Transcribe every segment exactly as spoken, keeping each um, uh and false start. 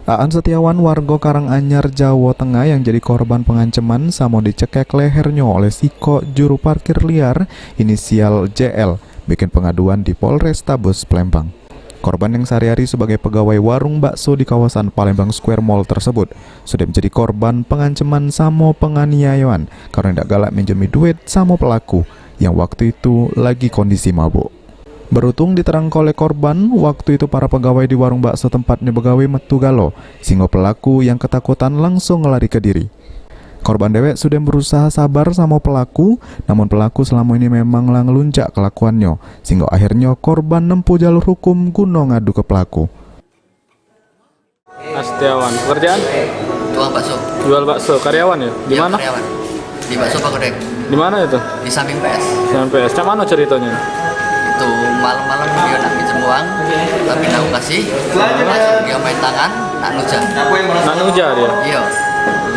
Aan Setiawan, warga Karanganyar, Jawa Tengah, yang jadi korban penganceman samo dicekek lehernyo oleh sikok juru parkir liar inisial J L, bikin pengaduan di Polrestabes Palembang. Korban yang sehari-hari sebagai pegawai warung bakso di kawasan Palembang Square Mall tersebut sudah menjadi korban penganceman samo penganiayaan karena dak galak minjemi duit samo pelaku yang waktu itu lagi kondisi mabuk. Beruntung, diterangke oleh korban, waktu itu para pegawai di warung bakso tempatnyo begawe metu galo, sehingga pelaku yang ketakutan langsung ngelarike diri. Korban dewek sudah berusaha sabar samo pelaku, namun pelaku selamo ini memang la ngelunjak kelakuannyo, sehingga akhirnyo korban nempuh jalur hukum guno ngadu ke pelaku. Astiawan, pekerjaan? Tukang bakso. Jual bakso, karyawan ya? Di Iya, mana? Karyawan. Di bakso Pagodek. Di mana itu? Di samping P S. Samping P S. Cak mana ceritanya? Itu malam-malam dia nak pinjam uang, tapi nak kasih. Dia main tangan, nak nuja. Nak nuja dia? Iya.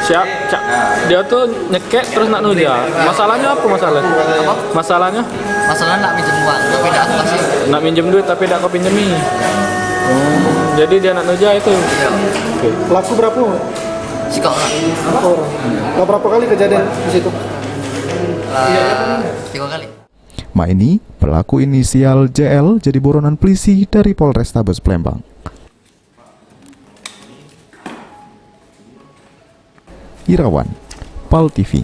Siap, cak. Dia tuh nyekek terus nak nuja. Masalahnya apa masalah? Apa? Masalahnya? Masalah nak minjem uang, tapi dak aku kasih. Nak minjem duit tapi dak kau pinjemi. Hmm, jadi dia nak nuja itu. Iya. Oke. Pelaku berapa? Sikok lah. Berapa orang? Lah, berapa kali kejadian di situ? Lah, tiga kali. Mak ini, pelaku inisial J L jadi buronan polisi dari Polrestabes Palembang. Irawan, Pal T V.